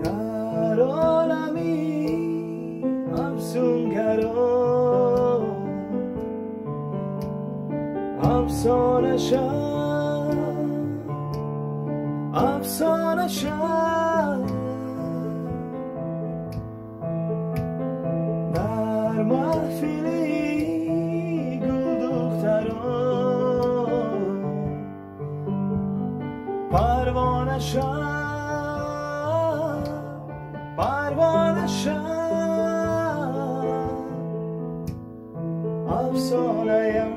در عالمی افسونگران افسانه شد، افسانه شد. در محفلی گل دختران پروانه شد، پروانه شد. افسانه‌ام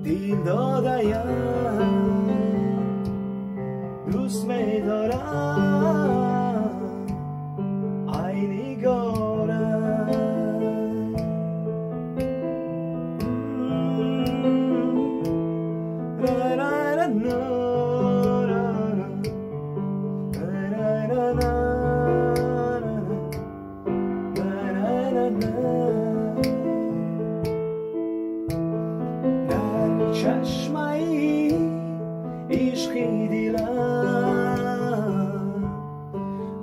دل داده‌ام دوست می‌دارم ای نگارم. را را را را را را را را را. در چشمه عشقی دلم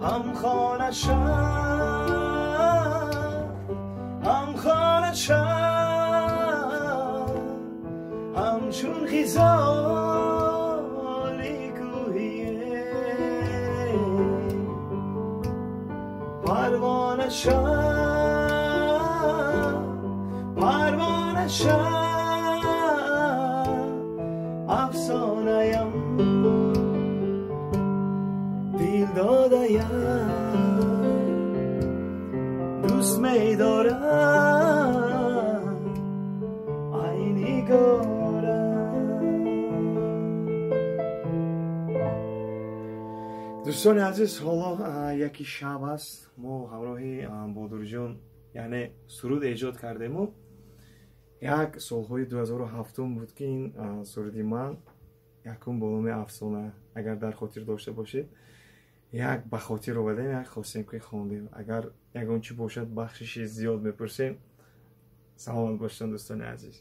هم خانه شد، هم خانه شد، همچون خزال کوهیه پروانه شد، پروانه شد. افسانه‌ام دل داده‌ام دوست می‌دارم ای نگارم. Дӯстони азиз, ҳоло яки шаб аст. Мо ҳамроҳи Бодурҷон яъне суруд эҷод кардему. Як солҳои 2007 буд, ки ин суруди ман якум бо номи «Афсона», агар дар хотир дошта бошед, як ба хотир овардем, як хостем, ки хондем. Агар ягон чӣ бошад, бахшиши зиёд мепурсем. Саломат бошед, дӯстони азиз.